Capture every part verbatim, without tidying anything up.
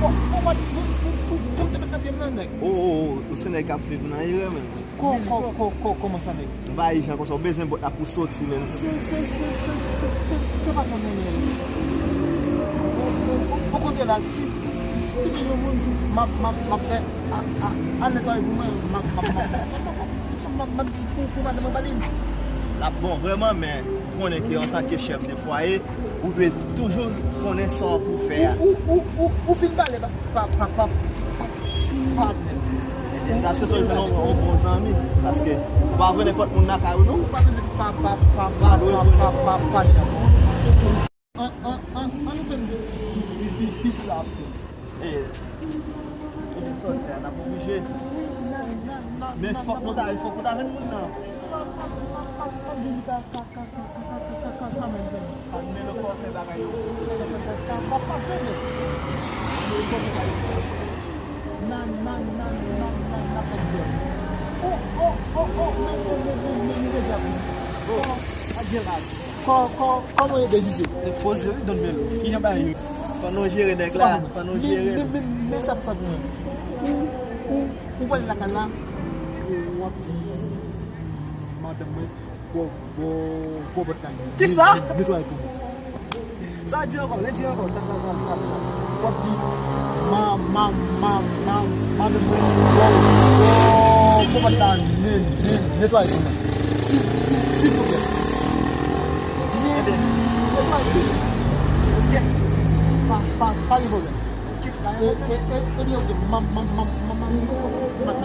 Ou pa di pou, pou, pou, pou m te met nan pye m nan, nèg. O, o, o, ou se nèg k ap viv nan erè, menm. Ko, ko, ko, ko, kòman sa, nèg? M pa Ijan konsa, ou bezwen bòt la pou soti, menm. Se, se, se, se, se, se, se pa jan mwen ye. O, o, o, okontrè la, si, si gen yon moun m ap, m ap, m ap fè a, a, a netwaye pou mwen, m ap, m ap, m ap, m ap, m ap di pou, pou madanm mwen ba li. L ap bon vrèman, men ou konnen ke antanke chèf de fwaye, ou dwe toujou konnen sa w pou fè a. Ou, ou, ou, ou, ou fin pale, pa, pa, pa, pa, pa, pa, pa, Paske tou jwenn yon, yon bon zanmi. Paske ou pa vle nenpòt moun lakay ou, non. Ou pa bezwen pa, pa, pa, pa, pa, pa, pa, pa, pa, an, an, an, an nou tann de, de, de, de, bis la ap vin. E, e, sòtè a, n ap oblije. Men fòk nou ta, fòk nou ta jwenn moun nan. Kò, kò, kòman yo dezide? Poze wi, Don Melo. Kijan bagay yo? Fò nou jere nèg la, fò nou jere. Men, men, men, men sa pou fè pou mwen. Ou, ou, ou pral lakay la, ou ap di madanm mwen, Bon, bon, bon, bon, tan. Kisa? Netwaye pou mwen. Sa di ankò, redi ankò. Tan, tan, tan, tan, tan. W ap di, ma, ma, ma, ma, madanm mwen, bon, bon, bon, bon, tan, ne, ne, netwaye pou mwen. Si, si, silvouplè. Ne, netwaye pou mwen. Ok. Pa, pa, pa gen pwoblèm. E, e, e, ebyen, ok. Ma, ma, ma, ma, ma, ma, ma, ma, ma, ma, ma, ma, ma, ma, ma, ma,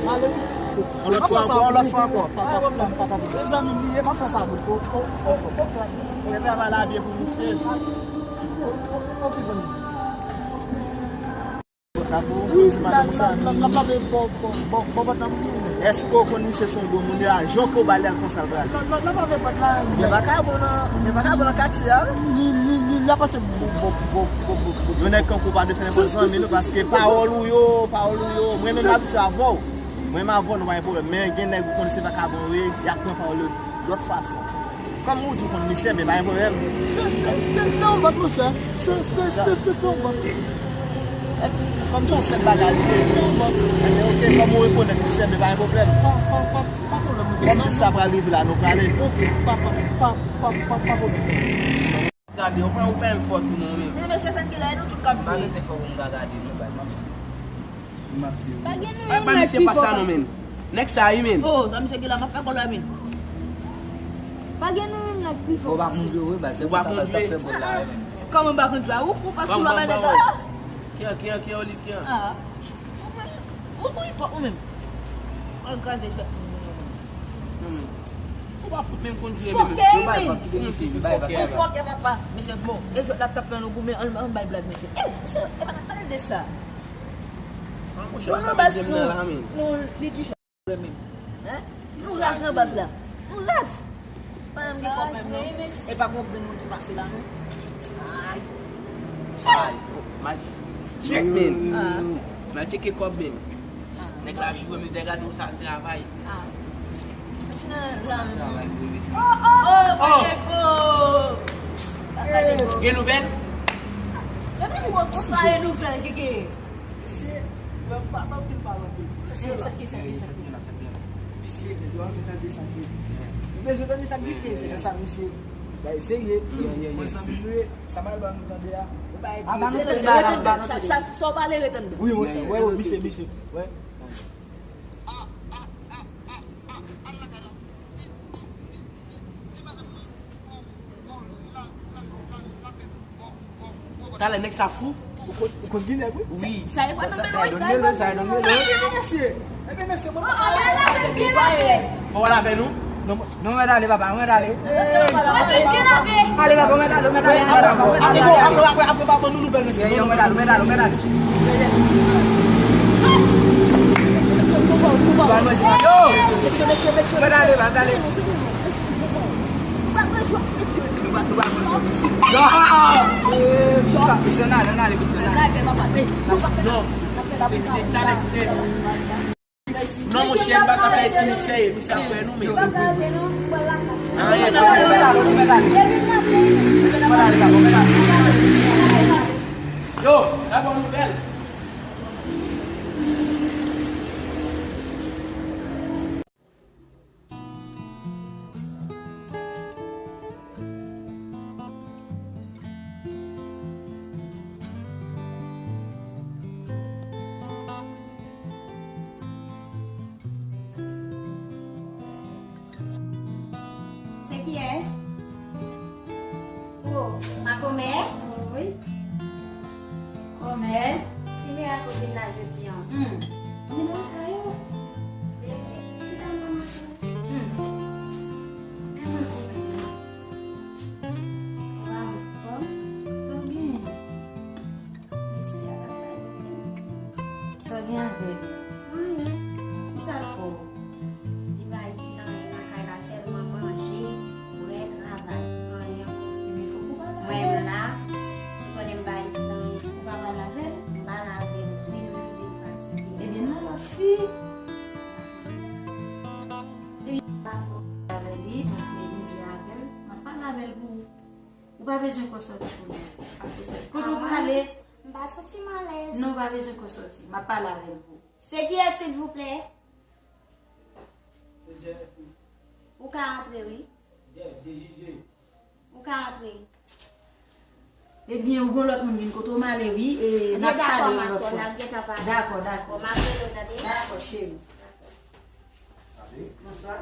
ma, ma, ma, Yon lòt fwa ankò, yon lòt fwa ankò. Pa, pa, pa, pa, pa, pa. Mezanmi, m ye, pa fè sa, bro. O, o, o, o, o. Mwen travay la byen pou misye. O, o, o, ok, konn. Wi, la, la, la, la, la, bò, bò, bò, bò, bò, bò. Èske w konn misye se yon bon moun? E a jan ke w ba l, l konsa l pral. La, la, la, pa fè pòt la. Gen vakabon nan, gen vakabon nan katye a. Li, li, li, li ap achte bò, bò, bò, bò, bò, bò. Yon nèg kankou pa dwe fè nenpòt zanmi, non, paske pawòl ou yo, pawòl ou yo. Mwen menm m abitye avè w. Mwen m avè w, nou pa gen pwoblèm. Men gen nèg ou konn se vakabon yo ye, y ap pran pawòl yo lòt fason. Kòm ou di w konn misye, men pa gen pwoblèm. Se, se, se, se yon bòt, monchè. Se, se, se, se, se yon bòt. Kòm se yon senp bagay li ye. Se yon bòt. Ebyen, ok, kòm ou rekonèt misye, men pa gen pwoblèm. Pa, pa, pa, pa pwoblèm, monchè. Kòm sa pral rive la, nou prale. Ok, pa, pa, pa, pa, pa, pa pwoblèm. Gade, ou pa, ou pa menm fò tou non, men. Men mesye, sa ki la, e nou tout k ap jwe. Malè se fò pou m ka gade, non, bay, m ap suiv. M ap suiv. Pa gen nou yon nèg pi fò pase. Nèg sa wi, men. Oh, sa misye ki la, m ap fè kòlè, men. Pa gen nou yon nèg pi fò pase. Ou pa kondwi, wi, bay, se pou sa, bay, t ap fè bòl la, men. Kòman m pa kondwi a? Ou fou, paske ou pa bay nèg la. Kè, kè, kè, Oli, kè. Ah. Ou, ou, ou, ou, ou menm. Al kraze jwèt moun yo. Non, men. Ou pa fout menm kondwi, men. Fòkè, men. Ou fòkè, papa. Mesye, bon. E jwèt la t ap fè nou goumen, an, an bay blag, mesye. E, mesye, e pa, pa de sa. Non, non, baz, non. Non, li di jan menm. Hein? Nou raz nan baz la. Nou raz. Pa janm gen kòb menm, non. E pa gon grenn moun ki pase la, non. Ay. Ay, fò, ma, check, men. Ah. Ma tcheke kòb, men. Nèg la joure, men nèg la di w sa travay. Ah. Travay pou li. Oh, oh, oh, pa gen gwo. Pa gen gwo. Gen nouvèl? Depi m wè konsa, gen nouvèl, Keke. Mesye, mwen pa, pa anpil pale anpil. Prese la. Sa ki, sa ki, sa ki. Mesye, nèg yo anvi tande sa ki. Yo bezwen tande sa ki, se sa, mesye. Bay serye. Mwen zanmi nou ye. Sa mal ban nou tande a. Ou bay ki. Sa, sa, sa w pale, ret anndan. Wi, monchè. Wi, wi, misye, misye. Wi. Talè nèg sa fou. Ou konn, ou konn Ginèg, wi. Wi. Sa e pa nan Melo, sa e nan Melo. Ebyen, mesye. Ebyen, mesye, mwen pa. Bon, wè l avè nou. Non, non, mwen ale, papa, mwen ale. Ale, papa, mwen ale, mwen ale. Apre, apre, apre, apre, pa ban nou nouvèl, mesye. Yo, mwen ale, mwen ale, mwen ale. Yo! Mesye, mesye, mesye, mwen ale, mwen ale. Non, monchè, m pa ka fè ti misye, misye ap fè nou, men. Anyen, non. Mwen ale, mwen ale. Yo, sa bon nouvèl. Se kiyès? O, makomè? Wi. Kòmè. Ki miracle w vin la jodi an? Hmm. Vin lakay ou. Chita nan makomè. Hmm. Kòman kòmè la? Ou pa anfòm? Sa w genyen? Mesye a ap bay pwoblèm. Sa w gen avè l? Anyen. Kisa l fè w? Li pa itil anyen lakay la, sèlman manje, bwè, travay. Anyen ankò. Ebyen, fòk ou pale avè l. Mwen la, ou konnen m pa itil anyen. Ou pa pale avè l? M pale avè l. Li toujou di m fatige. Ebyen, nan lòt fi. Ebyen, pa fè w pale avè li, paske li byen avè l. M ap pale avè l pou ou. Ou pa bezwen kò sòti kounye a. Pa kò sòti. Kote w prale? M pa santi m alèz. Non, ou pa bezwen kò sòti. M ap pale avè l pou ou. Se kiyès, silvouplè? Se Jeff, wi. Ou ka antre, wi. Jeff, D J J. Ou ka antre. Ebyen, ou gon lòt moun vin kote w, m ale, wi, e n ap pale yon lòt fwa. Dakò, dakò, m ap rele w, tande? Dakò, cheri. Salut. Bonswa.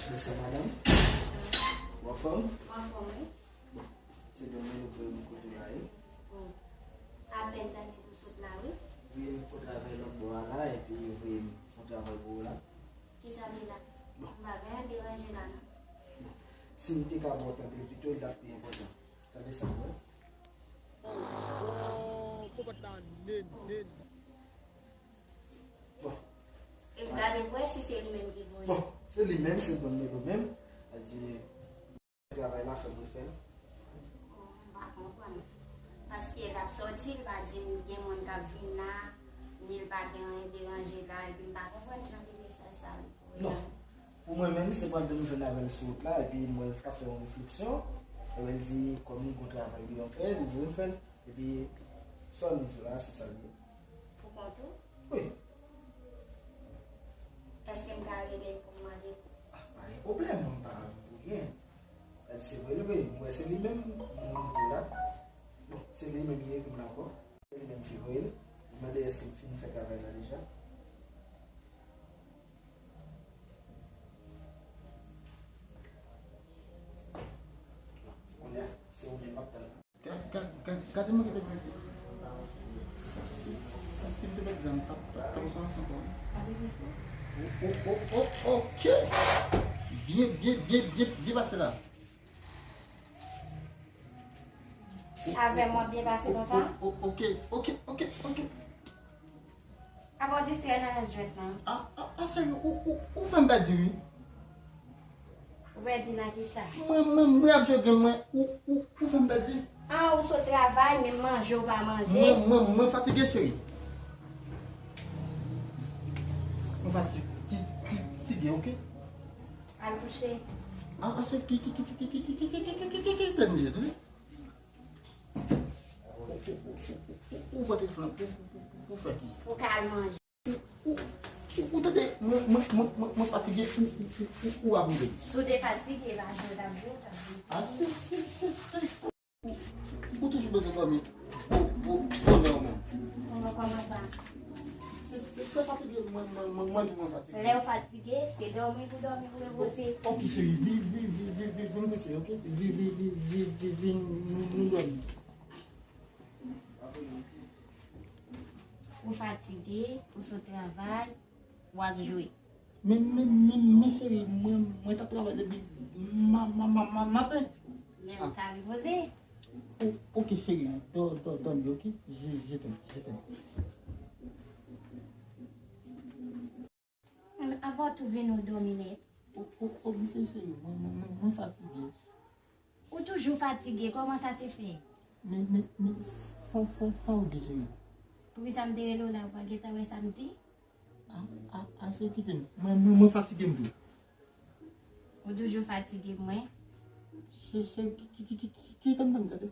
Bonswa, madanm. Ou anfòm? Mwen anfòm, wi. Bon, se Dominique voye m kote w la, wi. Bon. Apèn tande tou sot la, wi. Wi, m kontre avè lòt bò a la, epi yo voye m fè yon travay pou ou la. Kisa li la? Bon. M pa gen anyen deranje la, non. Bon. Si m te ka ba w tande l pito, l t ap pi enpòtan. Tande sa, wi. Bon. E m gade pou wè si se li menm ki voye. Bon, se li menm, se Dominique menm. Sa di, travay la, fè l refè l. Oh, m pa konprann. Paske l ap sòti, l pa di m gen moun k ap vin la, ni l pa gen anyen deranje la, epi m pa konprann jan de mesaj sa li voye. Non. Pou mwen menm, se pandan m jwenn avè l sou wout la, epi m wè l t ap fè yon refleksyon, epi l di, kòm li gon travay li dwe fè, li voye m fè l, epi sa w di la, se sa l ye. Pou kont ou? Wi. Èske m ka rele pou m mande? Ah, pa gen pwoblèm, mwen m pa pou gen. Gad, se vre, li vre. Mwen, se li menm, mwen, mwen la. Bon, se li menm ki ekri m la ankò. Se li menm ki voye l. Li mande èske m fin fè travay la deja. Kounye a, se ou menm m ap tann la. Ga-, ga-, ga-, gade manke tèt mesye. Si, si, si, si m te pèdi la, m t ap, t ap, t ap kòmanse ankò, wi. O, o, o, o, oke. Byen, byen, byen, byen, byen pase la. Avè m w ap byen pase konsa? O, o, oke, oke, oke, oke. Apa w distrè nan jwèt lan? A, a, a, cheri, ou, ou, ou fè m pèdi, wi. Ou pèdi nan kisa? Mwen, mwen, mwen ap jwe game mwen, ou, ou, ou fè m pèdi. An, ou sot travay, menm manje ou pa manje. Mwen, mwen, mwen fatige, cheri. Mwen fati-, ti-, ti-, tige, oke? Al kouche. A, a, cheri, ki, ki, ki, tande, tande. Ou, ou, ou, ou, ou pran telefòn nan pou, pou, pou, pou fè kisa? Pou ka al manje. Ou, ou, ou, ou tande, mwen, mwen, mwen, mwen, mwen fatige, ou, ou, ou, ou ap rive. Si w te fatige, pa jan w t ap jwe, w t ap jwe. A, se, se, se, se, se. Ou, ou toujou bezwen dòmi. Bon, bon, bonè w menm. Bon, kòman sa? Se, se, se fatige, mwen, mwen, mwen, mwen tou mwen fatige. Lè w fatige, se dòmi pou dòmi, pou repoze. Oke, cheri, vin, vin, vin, vin, vin, vin, vin, oke? Vin, vin, vin, vin, vin, vin, nou, nou dòmi. Ou fatige, ou sot travay, w al jwe. Men, men, men, men cheri, mwen, mwen t ap travay depi ma, ma, ma, ma, maten. Men m ka repoze. O, oke cheri, dò, dò, dòmi, oke? Je, je t'aime, je t'aime. Apa w tou vin ou dòmi nèt? O, o, o, mesye cheri, mwen, mwen, mwen, mwen fatige. Ou toujou fatige, kòman sa se fè? Men, men, men, sa, sa, sa w di, cheri? Poukisa m te rele w la, ou pa gentan wè sa m di? A, a, a, cheri, kite m. Mwen, mwen, mwen fatige m tou. Ou toujou fatige mwen. Cheri, cheri, ki, ki, ki, ki, ki, kite m tann, tande.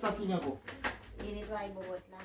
Santi men ankò. Li netwaye bòbòt la.